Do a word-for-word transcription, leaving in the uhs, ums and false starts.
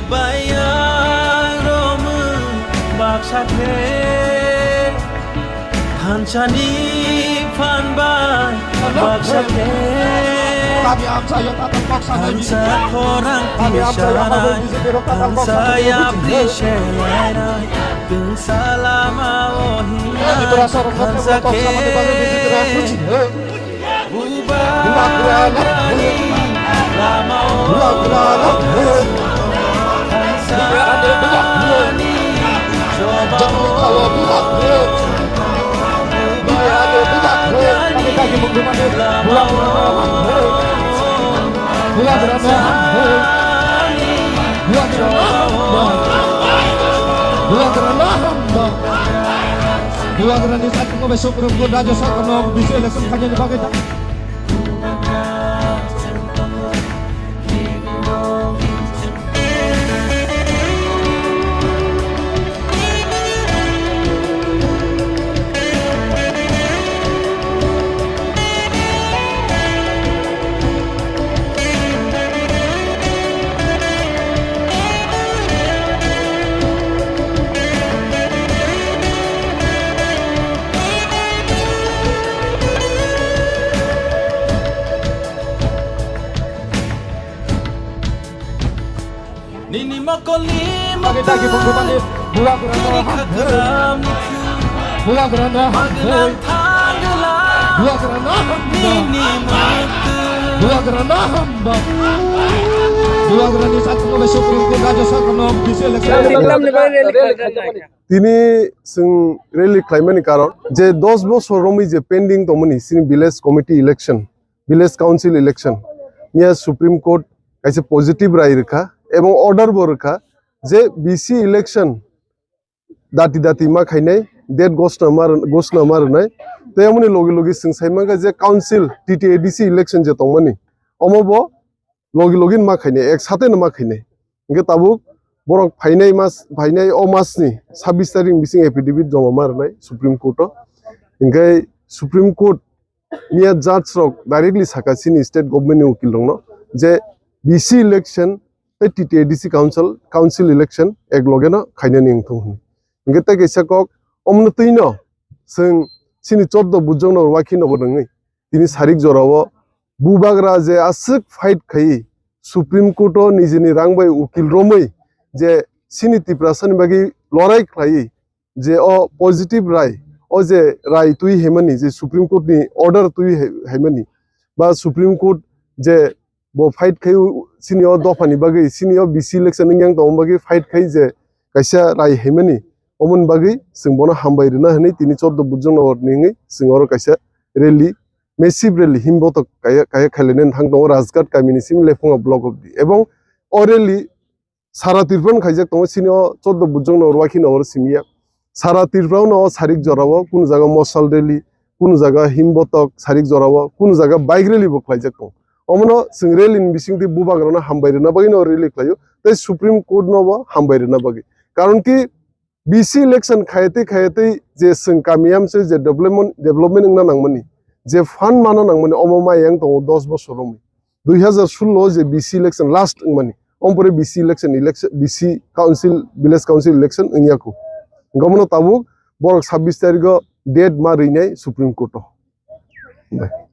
Bayang romwi baksa khe, thansani phan bai baksa khe, thansa khorang tisarai, thansa yapri selainai, tungsa lama-o himnai thansa khe. Bubagrani lamao thansani jobao Bubagrani lamao thansani jobao Bubagrani sakno bai Supreme Court rajya sarkar no B C election khainani bagwi ta. Nini mokoli mokta. Dagi dagi bumbu bani. Bubagrano hambai. Bubagrano hambai. Bubagrano hambai. Bubagrano hambai. Bubagrani sakno bai Supreme Court rajya sarkar no B C election. Tamni, tamni bagwi rally khlaijak nai. Tini chwng rally khlaimani karon je dos bosor romwi je pending tongmani chini village committee election, village council election, miya Supreme Court kaisa positive rai rwkha ebong order bo rwkha je B C election dati dati ma khainai, date gosna ma rw-, gosna ma rwnai. Tei amoni logi logi chwng sai mankha je council T T A D C election je tongmani, omo bo logi logi ma khainai, ek sate no ma khainai. Hingke tabuk borok phainai mas, phainai o mas ni sabbish tarik ni bising affidavit joma ma rwnai Supreme Court o. Hingke Supreme Court miya judge rok directly saka chini state government ni ukil rok no je B C election tei T T A D C council, council election ek loge no khainani wngthung hwnwi. Hingke tei kaisa kok omono twi no chwng chini choddo bujok no rwakhi nogo nangwi tini sarik jora o Bubagra je aswk fight khai Supreme Court o nijini rang bai ukil romwi je chini Tiprasa ni bagwi lorai khlai je o positive rai, o je rai twi haimani, je Supreme Court ni order twi hai-, haimani, ba Supreme Court je bo fight khai chini o dopha ni bagwi, chini o B C election wngya tongma bagwi fight khai je kaisa rai haimani, omoni bagwi chwng bono hambai rwna hwnwi tini choddo bujok no ningwi chwng oro kaisa rally, massive rally himbotok kaya, kaya khailainani thang tongo Rajghat kamini simi Lephunga block of the, ebong o rally sara Tripura no khaijak tongo, chini o choddo bujok no rwakhi no oro simiya. Sara Tripura no o sarik jora o kunu jaga mosal rally, kunu jaga himbotok sarik jora o, kunu jaga bike rally bo khlaijak tongo. Omono chwng rally ni bisingtwi Bubagra no hambai rwna bagwi no rally khlaio, tei Supreme Court no bo hambai rwna bagwi. Karon ki B C election khayatwi khayatwi je chwng kami amse je development, development wngna nangmani, je fund mana nangmani, omo ma yang tongo dos bosor romwi. Dui hazar sullo je B C election last wngmani, ompore B C election, election, B C council, village council election wngya kho. Hingke omono tabuk borok sabbish tarikho date ma rinai Supreme Court o.